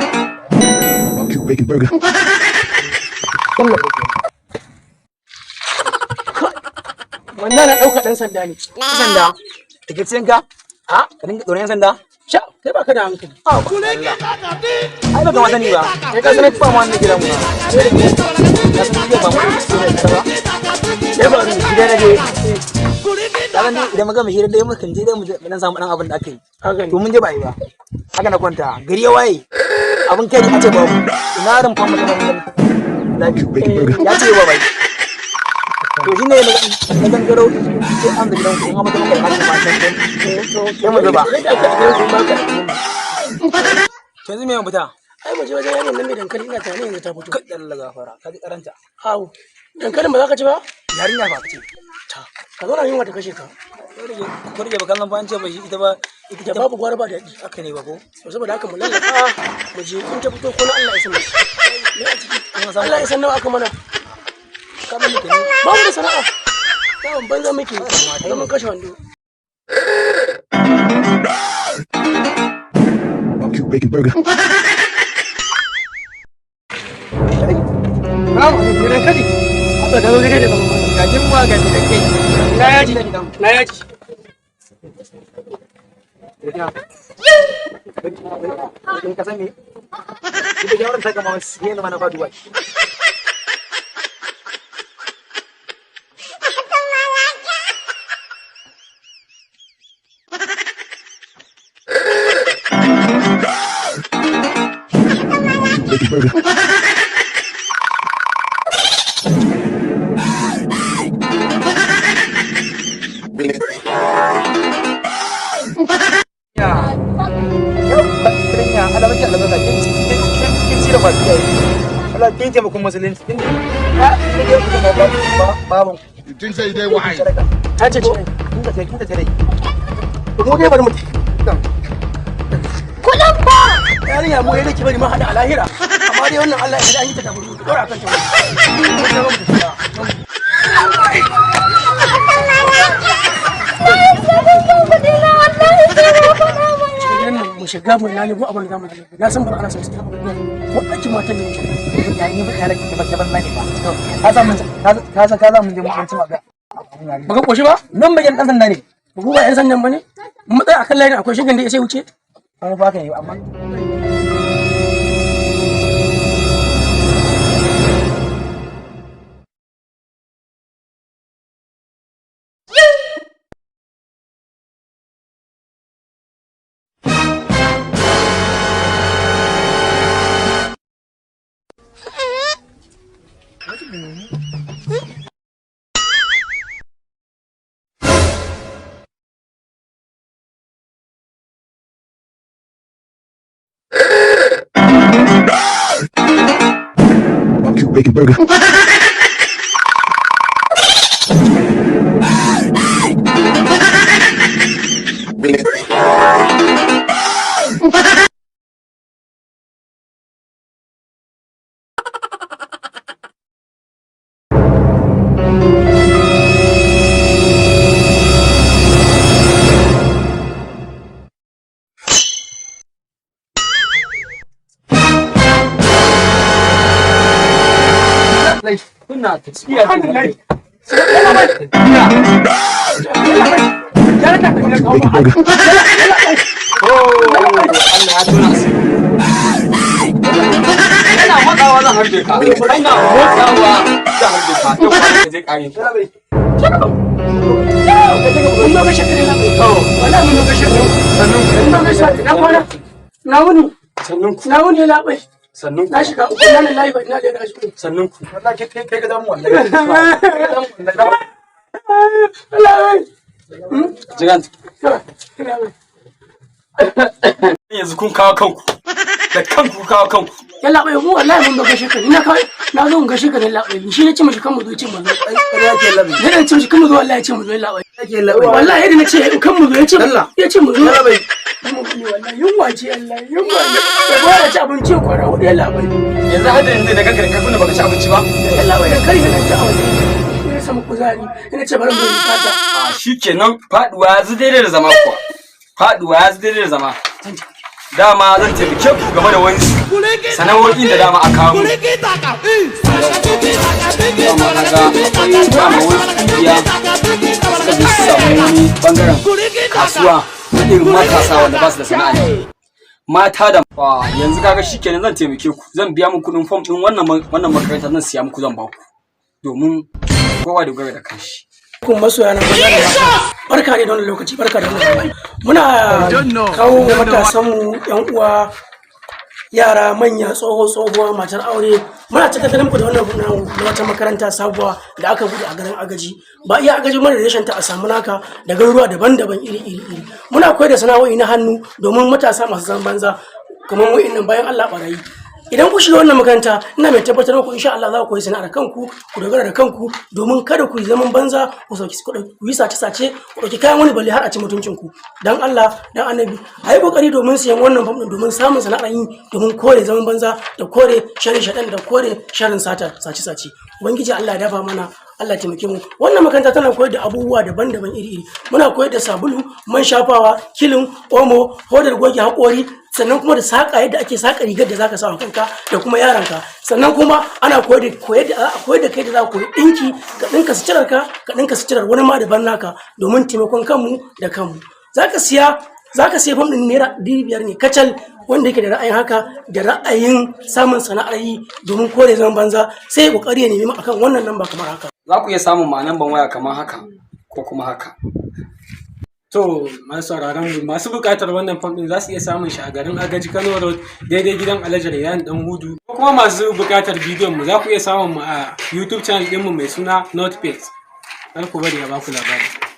Barbecue bacon burger. Wannan na ɗauka ɗan sanda ne. Ɗan sanda. Rikicin ka? A? Ka dinga tsoron 'yan sanda? Sha, kai baka da hankali. Ai baka ma sani ba. Kai ka sanar ba ma wannan gidan mu. Ka san gidan ba mu ne ba. Sai ba ni. Gida na je. Ka san dai idan muka hira dai mukan je dai mu je mu dan samu dan abin da aka yi. Haka ne. To mun je ba yi ba. Haka na kwanta. Gari ya waye. Abin kai a ce babu. Ina rumfan mu ta mun Barbecue bacon burger. Ya ce ba bai. To shine na gangaro sai an da gidan ku in amma muka da ba san sai mu zuba. Yadda aka gidan ku ba ka. To yanzu me mu fita? Ai mu je wajen yaron nan mai dankali, ina tunanin yanzu ta fito. Kai Allah gafara. Ka ji karanta. Au. Dankalin ba za ka ci ba? Yarinya ba ce. Ta. Ka zauna yunwa ta kashe ka. Ko rage ba kallon ba an ce ba shi ita ba ita Da babu gwara ba daɗi. Haka ne ba ko? To saboda haka mu lallaba mu je, in ta fito ko na Allah ya san. Me a ciki? An samu Allah ya san nawa aka mana. Ka bani kenan. Ba mu da sana'a. Yawon banza muke. Zaman kashe wando. Barbecue bacon burger. Salamu alaikum, mai dankali. Abba ta zo daidai da zaman malam. Ga jin magani da kai. Na yaji. Na yaji. In ka san me? Ita gyaran ta kama wasu yana mana faduwa. Barbecue bacon burger. Ya. Yau ba Allah maki albarka, kin cire ba ki yi. Allah kin taimakon musulunci. Kin ya kin ga ku ba ba baban. You think say they wise? Ta ce ce. Kin ta kin ta dai. Mu dai bari mu tafi. Kuɗin fa! Yarinya, mu yadda ki bari ma hada a lahira. Amma dai wannan Allah ya an yi ta tafi. Dora akan ta. Mu dai mu tafi. Shiga gidan nan mu shiga mu lalubo abin da zamu lalubo. Na san ba ana son su taɓa ko ɗakin matan ne mu shiga. Ya ni ba tare da ba ban ne ba. Ka san mun ka san ka za mu je mu an ci maga. Baka koshi ba? Nan bakin dan sanda ne. Ba ku ba 'yan sandan ba ne? Mu tsaya akan layin, akwai shingen da ya sai wuce. Kuma ba ka yi amma Barbecue bacon burger. Kuna tafiya. Alhamdulillah. Barbecue bacon burger. Oh, Allah ya tona asiri. Ina matsawa zan harbe ka. Ina motsawa zan harbe ka. Yau kwana ka je kare. Mun zo gaishe ka ne na. Wallahi mun zo gaishe ka. Sannun ku. Mun zo gaishe ka. Na kwana. Na wuni. Sannun ku. Na wuni labai. Sannun ku. Na shiga uku na lillahi wa inna ilaihi raji'un. Sannun ku. Wallahi kai ka damu wallahi. Kai ka damu wallahi. Labai. Jigant. Labai. Yanzu kun kawo kanku. Da kanku kun kawo kanku. Yalla bai, mu wallahi mun zo gaishe ka. Ni na kawai na zo in gaishe ka ne labai. Shi ne ce mishi kan mu zo, ce mu zo. Ƙarya ke labi. Yadda na ce mishi kan mu zo, wallahi ya ce mu zo yalla bai. Ƙarya ke labi. Wallahi yadda na ce kan mu zo, ya ce Allah. ya ce mu zo. Yalla bai. Mu ne wallahi yunwa ce, Allah yunwa ne. Da ba ya ci abinci kwara hudu yalla bai. Yanzu har da yanzu da kanka da karfin da baka ci abinci ba. Yalla bai, dan kare na ci a waje. Ne. samu kuzari. Ina ce bari mu yi fata. A shikenan, faduwa ya zu daidai da zama kuwa. Faduwa ya zu daidai da zama. Dama zan taimake ku game da wani sana'o'in da dama a kawo mu. Dama na ga akwai dama wani kungiya suka je su samu wani bangaren kasuwa na irin matasa wanda ba su da sana'a ne. Mata da wa yanzu kaga shikenan, zan taimake ku, zan biya muku kuɗin form din wannan makaranta, zan siya muku, zan ba ku domin kowa dogara da kanshi. Kun masoya na maza da mata, barka ne da wannan lokaci, barka da wannan lokaci. Muna kawo matasan mu, yan uwa, yara, manya, tsoho, tsohuwa, matar aure, muna tabbatar muku da wannan da wata makaranta sabuwa da aka bude a garin Agaji. Ba iya Agaji mana da rashin ta a samu naka da garuruwa daban-daban, iri iri iri. Muna koyar da sana'o'i na hannu domin matasa masu zaman banza kamar wa'innan bayan Allah barayi. Idan ku shiga wannan makaranta, ina mai tabbatar muku, insha Allah za ku koyi sana'ar kanku, ku dogara da kanku, domin kada ku yi zaman banza, ku sauki ku yi sace sace, ku dauki kayan wani, balle har a ci mutuncin ku. Dan Allah dan Annabi, a yi kokari domin siyan wannan fam din, domin samun sana'ar yi, domin kore zaman banza da kore sharin shaɗan da kore sharin sata sace sace. Ubangiji Allah ya dafa mana, Allah taimake mu. Wannan makaranta tana koyar da abubuwa daban-daban iri-iri. Muna koyar da sabulu, man shafawa, kilin, omo, hodar goge haƙori, sannan kuma da saƙa, yadda ake saƙa rigar da zaka sa wa kanka da kuma yaranka. Sannan kuma ana koyar da kai da za ka koyi ɗinki, ka ɗinka suturar ka, ka ɗinka suturar wani ma daban naka, domin taimakon kanmu da kanmu. Zaka siya fam ɗin ₦500 ne kacal. Wanda yake da ra'ayin haka, da ra'ayin samun sana'ar yi domin kore zaman banza, sai ya kokari ya nemi mu akan wannan namba kamar haka. Za ku iya samun ma namban waya kamar haka ko kuma haka. To, masu sauraron mu, masu buƙatar wannan fam ɗin za su iya samun shi a garin Agaji, Kano Road, daidai gidan Alhaji Rayyan Dan Hudu. Ko kuma masu buƙatar bidiyon mu, za ku iya samun mu a YouTube channel ɗinmu mai suna Notepage. Kar ku bari a baku labari.